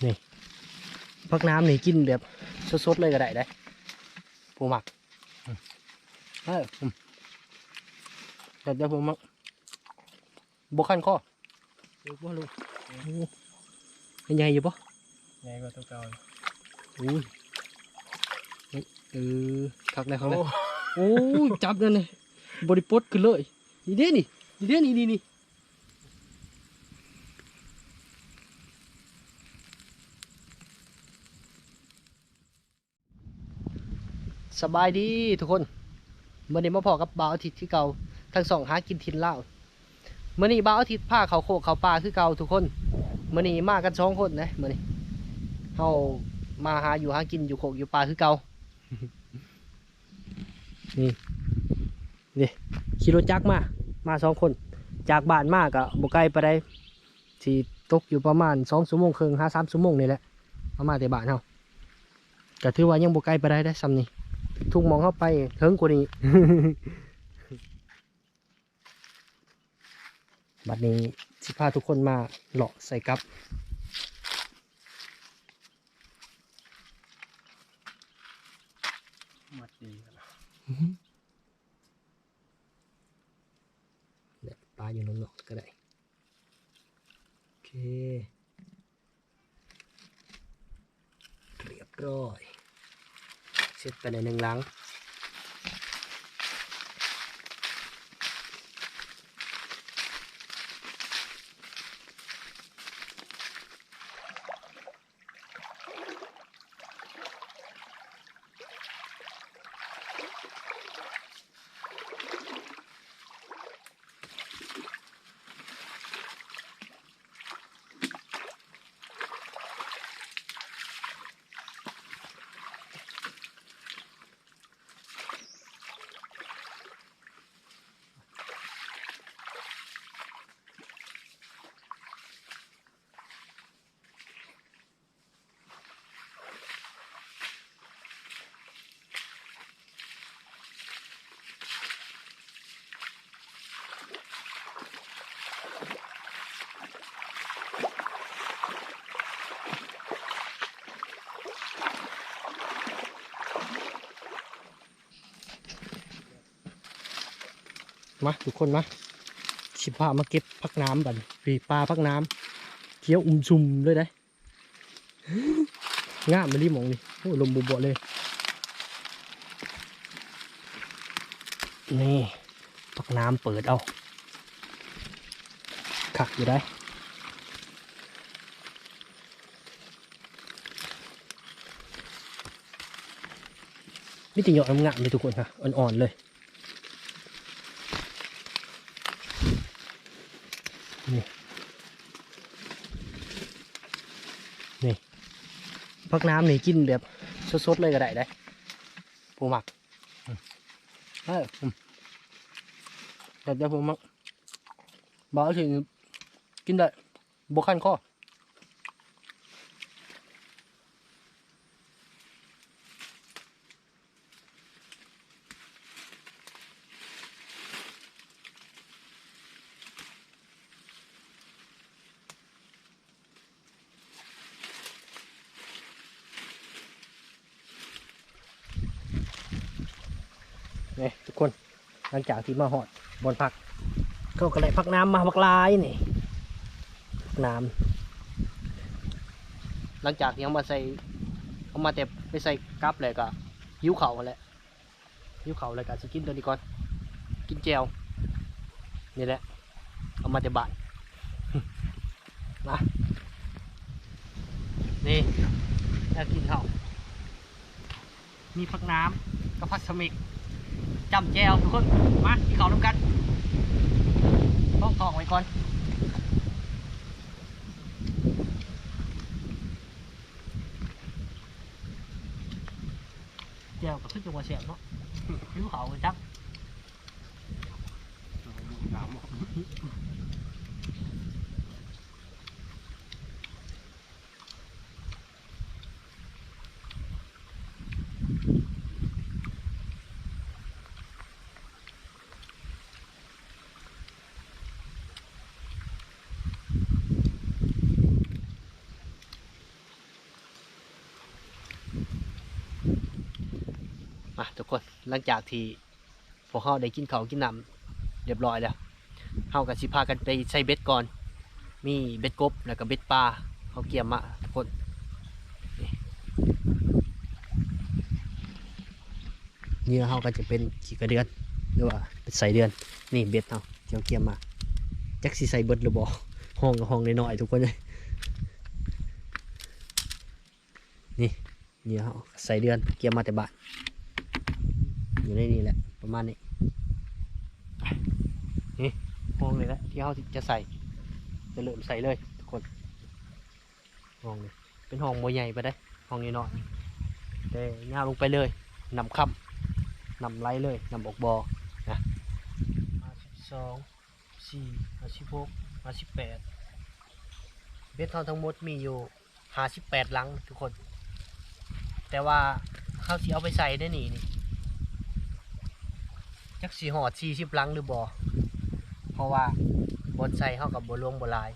ນີ້ ຜັກໜາມນີ້ກິນແບບສົດໆເລີຍກໍໄດ້ເດ້ ຜູ້ມັກ. ອືມ ເອີ ອືມ ແບບໃດຜູ້ມັກ ບໍ່ຄັນຄໍ. ເອີ ບໍ່ລົງ. ໂອ້ ໃຫຍ່ຢູ່ບໍ່? ໃຫຍ່ກວ່າຕົວເກົ່າ. ໂອ້ຍ ເອີ ຄັກແລ້ວ ຄັກແລ້ວ. ໂອ້ ໂອ້ຍ ຈັບນັ້ນນະ ບໍ່ໄດ້ປົດຂຶ້ນເລີຍ. ນີ້ເດ້ນີ້ ນີ້ເດ້ນີ້ ນີ້ ນີ້. ສະບາຍດີທຸກຄົນ, ມື້ນີ້ມາພໍ້ກັບບ່າວອາທິດຄືເກົ່າ ທາງຊ່ອງຫາກິນຖິ່ນລາວ. ມື້ນີ້ບ່າວອາທິດພາເຂົ້າໂຄກເຂົ້າປ່າຄືເກົ່າທຸກຄົນ. ມື້ນີ້ມາກັນສອງຄົນເດ້ ມື້ນີ້ເຮົາມາຫາຢູ່ຫາກິນຢູ່ໂຄກຢູ່ປ່າຄືເກົ່າ. ນີ້ ນີ້ ຂີ່ລົດຈັກມາ ມາສອງຄົນ. ຈາກບ້ານມາກໍບໍ່ໄກປານໃດ ຊິຕົກຢູ່ປະມານສອງຊົ່ວໂມງເຄິ່ງຫາສາມຊົ່ວໂມງນີ້ແຫຼະ ເຮົາມາແຕ່ບ້ານເຮົາ. ກໍຖືວ່າຍັງບໍ່ໄກປານໃດເດ້ ຊ່ຳນີ້. ທຸກໝ່ອງເຮົາໄປເຖິງກວ່ານີ້. ບັດນີ້ຊິພາທຸກຄົນມາເລາະໃສ່ກັບ. ມັດດີ ອືຮຶ ແລະ ປາຢູ່ນອກໆກໍໄດ້. ໂອເຄ ຮຽບຮ້ອຍ ເສັດໄປແລ້ວໜຶ່ງຫຼັງ. ມາທຸກຄົນມາ ຊິພາມາເກັບຜັກໜາມບັດນີ້. ນີ້ ປ່າຜັກໜາມ ຂຽວອຸ້ມຊຸ່ມເລີຍເດ້. ງາມອີ່ຫຼີໝ່ອງນີ້ ໂອ້ ລົມບົວໆເລີຍ. ນີ້ ຜັກໜາມເປີດເອົາ ຄັກຢູ່ໃດ. ມີແຕ່ຍອດງາມໆເດ້ທຸກຄົນ ອ່ອນໆເລີຍ. ນີ້ ນີ້ ຜັກໜາມນີ້ກິນແບບສົດໆເລີຍກໍໄດ້ເດ້ ຜູ້ມັກ. ອືມ ເອີ ອືມ ແບບໃດຜູ້ມັກ ບ່າວອາທິດນີ້ກິນໄດ້ ບໍ່ຄັນຄໍ. ນີ້ທຸກຄົນ ຫຼັງຈາກທີ່ມາຮອດບ່ອນພັກ ເຂົາກໍໄດ້ຜັກໜາມມາບັກຫຼາຍນີ້ ຜັກໜາມ. ຫຼັງຈາກທີ່ເຮົາມາໃສ່ ເຮົາມາແຕ່ໄປໃສ່ກັບແລ້ວກໍຫິວເຂົ້າຫັ້ນແຫຼະ ຫິວເຂົ້າແລ້ວກໍຊິກິນຕົວນີ້ກ່ອນ ກິນແຈ່ວນີ້ແຫຼະ ເອົາມາແຕ່ບ້ານ. ມາ ນີ້ ແນວກິນເຮົາ ມີຜັກໜາມກັບຜັກສະເໝັກ ຈ້ຳແຈ່ວທຸກຄົນ. ມາກິນເຂົ້ານຳກັນ ຮອງທ້ອງໄວ້ກ່ອນ. ແຈ່ວກໍຄືຈະບໍ່ແຊບເນາະ ຫິວເຂົ້າຈັກ. ທຸກຄົນ ຫຼັງຈາກທີ່ພວກເຮົາໄດ້ກິນເຂົ້າກິນນ້ຳຮຽບຮ້ອຍແລ້ວ ເຮົາກໍຊິພາກັນໄປໃສ່ເບັດກ່ອນ. ມີເບັດກົບ ແລ້ວກໍເບັດປາ ເຮົາກຽມມາທຸກຄົນ. ນີ້ ເຫຍື່ອເຮົາກໍຈະເປັນຂີ້ກະເດືອນ ຫຼືວ່າເປັນໄສ້ເດືອນ. ນີ້ເບັດເຮົາທີ່ເຮົາກຽມມາ ຈັກຊິໃສ່ເບິດຫຼືບໍ່. ຮ່ອງກໍຮ່ອງນ້ອຍໆ ທຸກຄົນເອີຍ. ນີ້ ເຫຍື່ອເຮົາໃສ່ເດືອນ ກຽມມາແຕ່ບ້ານ ຢູ່ໃນນີ້ແຫຼະ ປະມານນີ້. ນີ້ ຮ່ອງນີ້ແຫຼະທີ່ເຮົາຈະໃສ່ ຈະເລີ່ມໃສ່ເລີຍທຸກຄົນ. ຮ່ອງນີ້ເປັນຮ່ອງບໍ່ໃຫຍ່ປານໃດ ຮ່ອງນ້ອຍໆ ແຕ່ຍາວລົງໄປເລີຍ ນ້ຳຄຳ ນ້ຳໄຫຼເລີຍ ນ້ຳອອກບໍ່ນະ. ຫ້າສິບສອງ ສີ່ ຫ້າສິບຫົກ ຫ້າສິບແປດ ເບັດເຮົາທັງໝົດມີຢູ່ຫ້າສິບແປດຫຼັງທຸກຄົນ. ແຕ່ວ່າເຮົາຊິເອົາໄປໃສ່ໃນນີ້ນີ້ ຈັກຊິຮອດສີ່ສິບຫຼັງຫຼືບໍ່ ເພາະວ່າບ່ອນໃສ່ເຮົາກໍບໍ່ຫຼວງບໍ່ຫຼາຍ.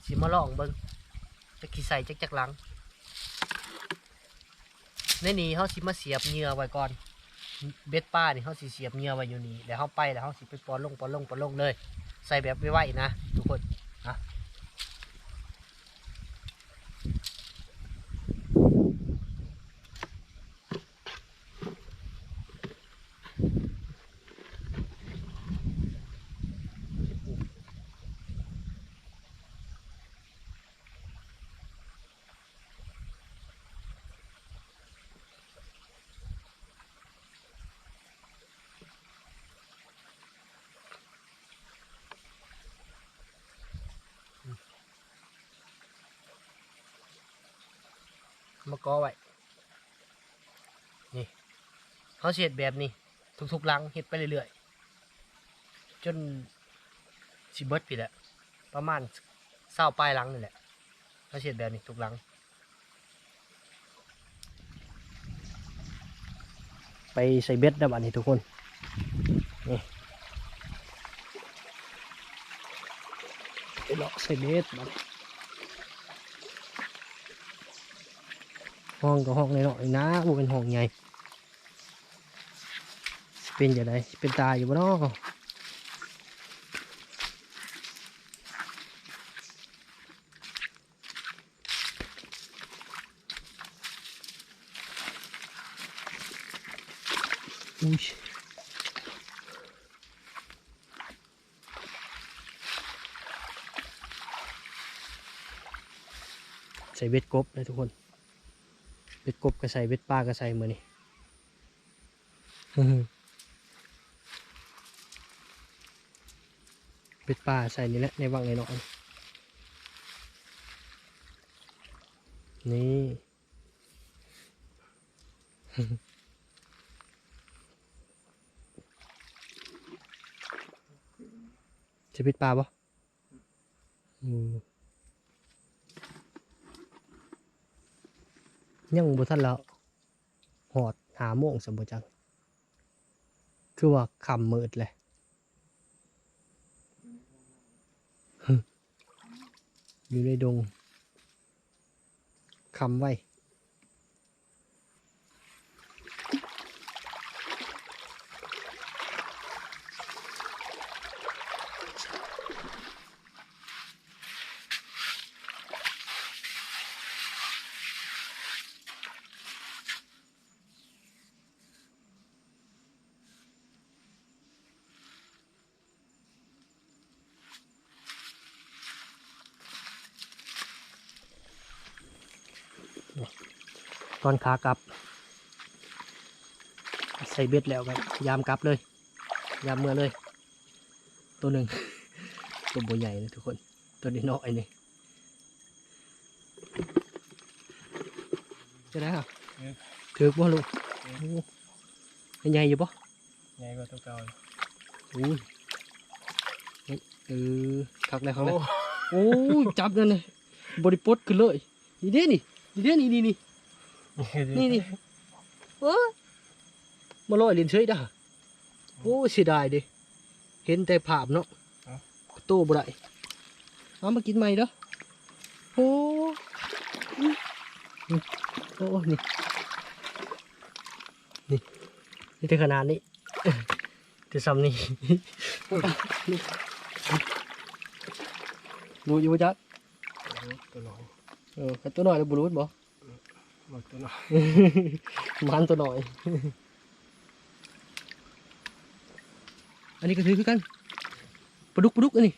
ຊິມາລອງເບິ່ງ ຈັກຊິໃສ່ຈັກ ຈັກຫຼັງ. ໃນນີ້ເຮົາຊິມາສຽບເຫຍື່ອໄວ້ກ່ອນ ເບັດປານີ້ເຮົາຊິສຽບເຫຍື່ອໄວ້ຢູ່ນີ້ ແລ້ວເຮົາໄປແລ້ວເຮົາຊິໄປປ່ອນລົງ ປ່ອນລົງ ປ່ອນລົງເລີຍ ໃສ່ແບບໄວໆນະທຸກຄົນ. ອ່ະ ມາກໍໄວ້ ນີ້ ເຮົາຊິເຮັດແບບນີ້ທຸກໆຫຼັງ ເຮັດໄປເລື້ອຍໆ ຈົນຊິເບິດພີ້ແຫຼະ ປະມານຊາວປາຍຫຼັງນີ້ແຫຼະ. ເຮົາຊິເຮັດແບບນີ້ທຸກຫຼັງ. ໄປໃສ່ເບັດແລ້ວບາດນີ້ທຸກຄົນ ນີ້ ໄປເລາະໃສ່ເບັດບາດນີ້. ຮ່ອງກໍຮ່ອງນ້ອຍໆນະ ບໍ່ແມ່ນຮ່ອງໃຫຍ່. ຊິເປັນຈັ່ງໃດ? ຊິເປັນຕາຢູ່ບໍ່ນໍ? ອຸ້ຍ ໃສ່ເບັດກົບເດີທຸກຄົນ ເບັດກົບກໍໃສ່ ເບັດປາກໍໃສ່ມື້ນີ້. ເບັດປາໃສ່ນີ້ແຫຼະ ໃນວັງນ້ອຍໆ ນີ້. ຊິປິດປາບໍ່? ອືມ ຍັງບໍ່ທັນລະຮອດຫ້າໂມງຊ້ຳບໍ່ຈັກ ຄືວ່າຄ່ຳມືດແລ້ວ. ຢູ່ໃນດົງ ຄ່ຳໄວ. ຕອນຂາກັບ ໃສ່ເບັດແລ້ວກໍຍາມກັບເລີຍ ຍາມເມືອເລີຍ. ໂຕໜຶ່ງ ໂຕບໍ່ໃຫຍ່ເລີຍທຸກຄົນ ໂຕນ້ອຍໆນີ້. ຈະໄດ້ຫະ? ເອີ ຖືກບໍ່ລູກ? ເອີ ໂອ້ ໃຫຍ່ຢູ່ບໍ່? ໃຫຍ່ກວ່າໂຕເກົ່າ. ໂອ້ຍ ເອີ ຄັກແລ້ວ ຄັກແລ້ວ. ໂອ້ ໂອ້ຍ ຈັບນັ້ນນະ ບໍ່ໄດ້ປົດຂຶ້ນເລີຍ. ນີ້ເດ້ນີ້ ນີ້ເດ້ນີ້ ນີ້ ນີ້ ນີ້ ນີ້. ໂອ້ຍ ມາລອຍຫຼິ້ນເສີຍດາ. ໂອ້ຍ ເສຍດາຍເດ້ ເຫັນແຕ່ພາບເນາະ ເອົາ ໂຕບໍ່ໄດ້. ເອົາມາກິນໃໝ່ເດີ. ໂອ້ ໂອ້ ນີ້. ມີແຕ່ຂະໜາດນີ້ ແຕ່ຊ່ຳນີ້ ຮູ້ຢູ່ບໍ່ຈັກ? ໂອ້ ຕົວນ້ອຍ ເອີ ຄັນຕົວນ້ອຍແລ້ວບໍ່ຫຼຸດບໍ່? ບໍ່ ຕົວນ້ອຍ ມັນຕົວນ້ອຍ ອັນນີ້ກໍຖືຄືກັນ ປາດຸກ ປາດຸກ ອັນນີ້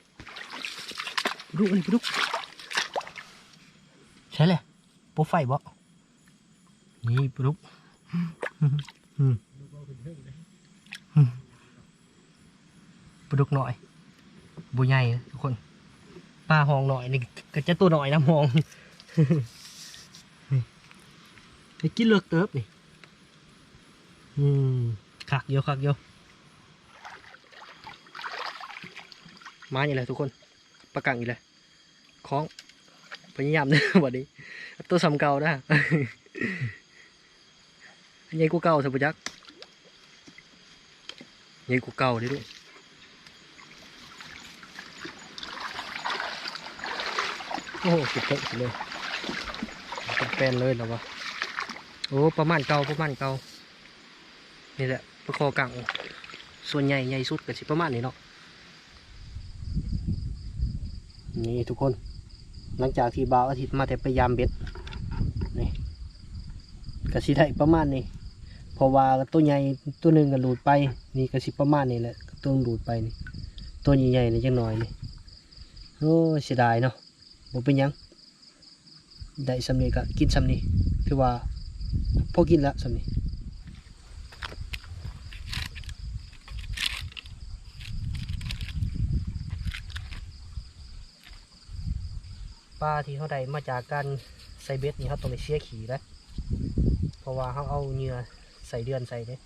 ປາດຸກ ປາດຸກ ອັນນີ້ ປາດຸກ ໃສແຫຼະ? ປົວໄຟບໍ່? ນີ້ປາດຸກ ອືມ ອືມ ປາດຸກນ້ອຍ ບໍ່ໃຫຍ່ເດ້ທຸກຄົນ ປາຮ່ອງນ້ອຍນີ້ກໍຈະຕົວນ້ອຍນຳຮ່ອງ ນີ້ ໄດ້ກິນເລິກເຕີບນີ້ ອືມ ຄັກຢູ່ ຄັກຢູ່ ມາອີກແລ້ວທຸກຄົນ ປາກັງອີກແລ້ວ ຂອງ ພະຍາຍາມເດີບັດນີ້ ໂຕສ່ຳເກົ່າເດີ ໃຫຍ່ກວ່າເກົ່າຊະບໍ່ຈັກ ໃຫຍ່ກວ່າເກົ່າເດ້ລູກ ໂອ້ ສຸດເທິງສຸດເລີຍ ເປັນແປ້ນເລີຍລະວ່າ ໂອ້ ປະມານເກົ່າ ປະມານເກົ່າ ນີ້ແຫຼະ ປາຄໍກັງ ສ່ວນໃຫຍ່ໃຫຍ່ສຸດກໍຊິປະມານນີ້ເນາະ ນີ້ທຸກຄົນ ຫຼັງຈາກທີ່ບ່າວອາທິດມາແຕ່ໄປຢາມເບັດ ນີ້ ກໍຊິໄດ້ປະມານນີ້ ເພາະວ່າໂຕໃຫຍ່ໂຕໜຶ່ງກໍຫຼຸດໄປ ນີ້ກໍຊິປະມານນີ້ແຫຼະ ໂຕຫຼຸດໄປນີ້ ໂຕໃຫຍ່ໆນີ້ຈັກໜ້ອຍນີ້ ໂອ້ຍ ເສຍດາຍເນາະ ບໍ່ເປັນຫຍັງ ໄດ້ຊ່ຳນີ້ກໍກິນຊ່ຳນີ້ ຖືວ່າພໍກິນລະຊ່ຳນີ້ ປາທີ່ເຮົາໄດ້ມາຈາກການໃສ່ເບັດນີ້ ເຮົາຕ້ອງໄດ້ເສຍຂີ້ເດ້ ເພາະວ່າເຮົາເອົາເຫຍື່ອໄສ້ເດືອນໃສ່ເດ້.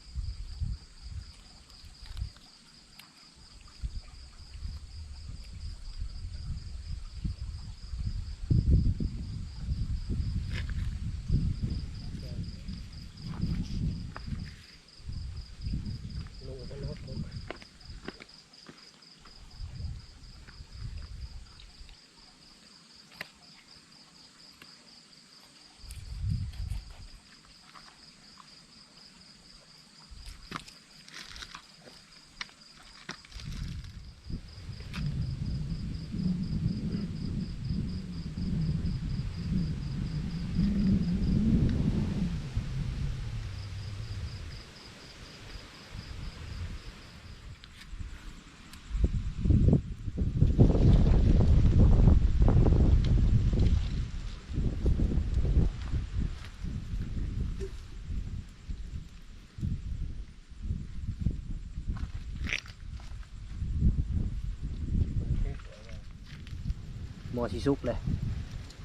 ໝໍ້ຊິສຸກເລີຍ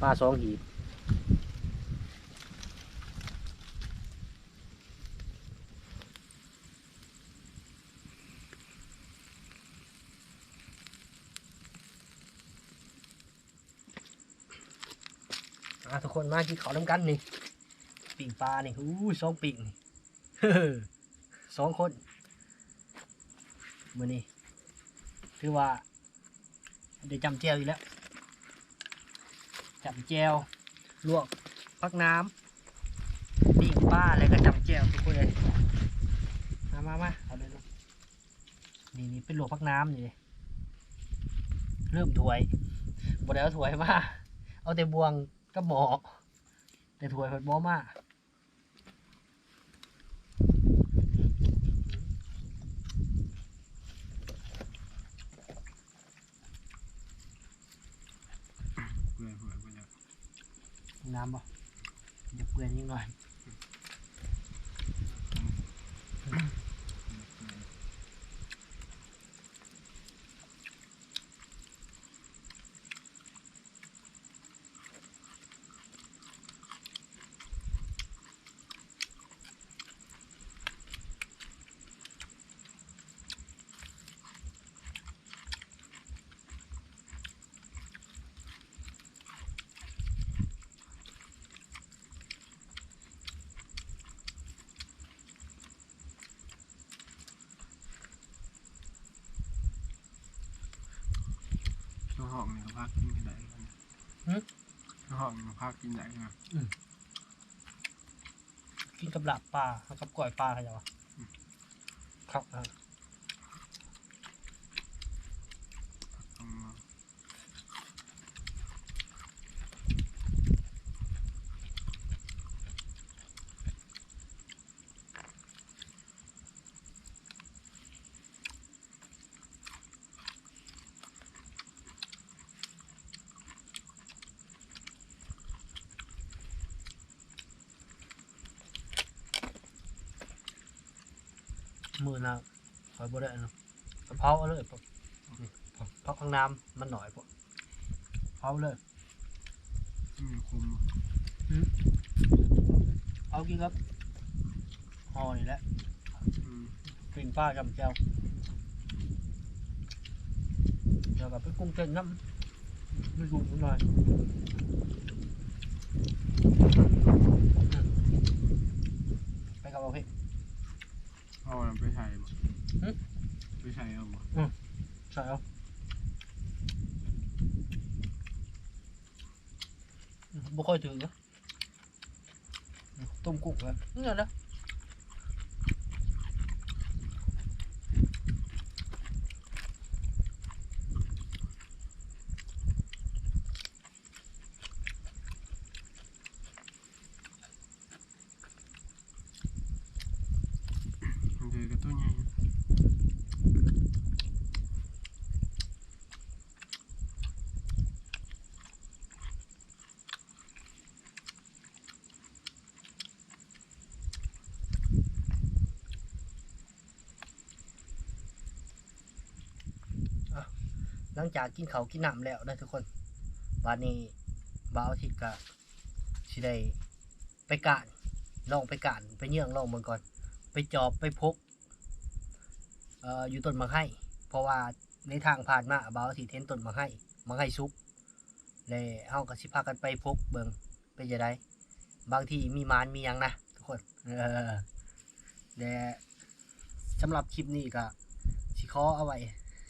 ປາສອງຫີບ. ອ່າ ທຸກຄົນມາກິນເຂົ້ານຳກັນນີ້ ປີ້ງປານີ້ ອູ້ຍ ສອງປີ້ງນີ້ ສອງຄົນ ມື້ນີ້ຖືວ່າໄດ້ຈ້ຳແຈ່ວອີກແລ້ວ ຈ້ຳແຈ່ວ ລວກຜັກໜາມ ປີ້ງປາ ແລ້ວກໍຈ້ຳແຈ່ວ ທຸກຄົນເອີຍ ມາ ມາ ມາ ເອົາເລີຍລູກ ນີ້ ນີ້ເປັນລວກຜັກໜາມນີ້ເດ້ ລືມຖ້ວຍ ບໍ່ໄດ້ເອົາຖ້ວຍມາ ເອົາແຕ່ບ່ວງກັບໝໍ້ ແຕ່ຖ້ວຍເພິ່ນບໍ່ເອົາມາ. ເປື່ອຍເປື່ອຍບໍ່ຢາກ ນ້ຳບໍ່? ຢາກເປື່ອຍນິດໜ້ອຍ. ເຮົາຫອມນີ້ກໍພາກິນໄດ້ ຫຶ? ເຮົາຫອມນີ້ກໍພາກິນໄດ້ນະ ອືມ ກິນກັບລາບປາ ກັບກ້ອຍປາເຂົາເຈົ້າວ່າ ອືມ. ຄັກນະ. ມື້ໜ້າຂ້ອຍບໍ່ໄດ້ອັນນັ້ນ ກະເຜົາເອົາເລີຍ ເຜົາ ນີ້ ເຜົາ ເຜົາຂ້າງນ້ຳມັນໜ້ອຍໂພດ ເຜົາເລີຍ. ອືມ ຂົມ ອືມ ເອົາກິນກັບຫໍ່ນີ້ແຫຼະ ອືມ ປີ້ງປາຈ້ຳແຈ່ວ ແລ້ວກໍເປັນກຸ້ງເຕັ້ນນຳ ມີກຸ້ງໜ້ອຍ ອືມ ໄປກັບເອົາເພ ເອົານຳໄປໃສ່ບໍ່? ຫຶ? ໄປໃສ່ເອົາບໍ່? ອືມ ໃສ່ເອົາ ບໍ່ຄ່ອຍຖືນະ ຕົ້ມກຸ້ງນະ ນີ້ນະ. ມັນຄືກັບໂຕໃຫຍ່. ອ່ະ ຫຼັງຈາກກິນເຂົ້າກິນນ້ຳແລ້ວນະທຸກຄົນ ບາດນີ້ບ່າວອາທິດກະຊິໄດ້ໄປການ ລອງໄປການ ໄປເຍືອງລອງເບິ່ງກ່ອນ ໄປຈອບໄປພົກ ເອີ ຢູ່ຕົ້ນໝາກໄຮ ເພາະວ່າໃນທາງຜ່ານມາບ່າວອາທິດເຫັນຕົ້ນໝາກໄຮ ໝາກໄຮສຸກ ແລະ ເຮົາກໍຊິພາກັນໄປພົກເບິ່ງເປັນຈັ່ງໃດ ບາງທີມີໝານມີຫຍັງນະທຸກຄົນ ເອີ ແລະ ສຳລັບຄລິບນີ້ກໍຊິຂໍເອົາໄວ້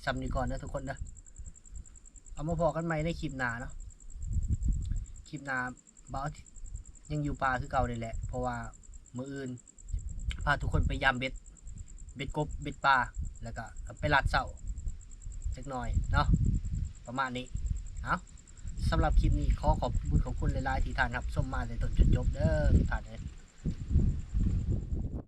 ສ່ຳນີ້ກ່ອນເດີທຸກຄົນເດີ ເອົາມາພໍ້ກັນໃໝ່ໃນຄລິບໜ້າເນາະ ຄລິບໜ້າ ບ່າວອາທິດຍັງຢູ່ປ່າຄືເກົ່ານີ້ແຫຼະ ເພາະວ່າມື້ອື່ນພາທຸກຄົນໄປຢາມເບັດ ເບັດກົບ ເບັດປາ ແລ້ວກໍໄປລາດເຊົ້າຈັກໜ້ອຍເນາະ ປະມານນີ້. ເອົາ ສຳລັບຄລິບນີ້ຂໍຂອບບຸນຂອບຄຸນຫຼາຍໆ ທີ່ທ່ານຮັບຊົມມາແຕ່ຕົ້ນຈົນຈົບເດີທຸກທ່ານເອີຍ.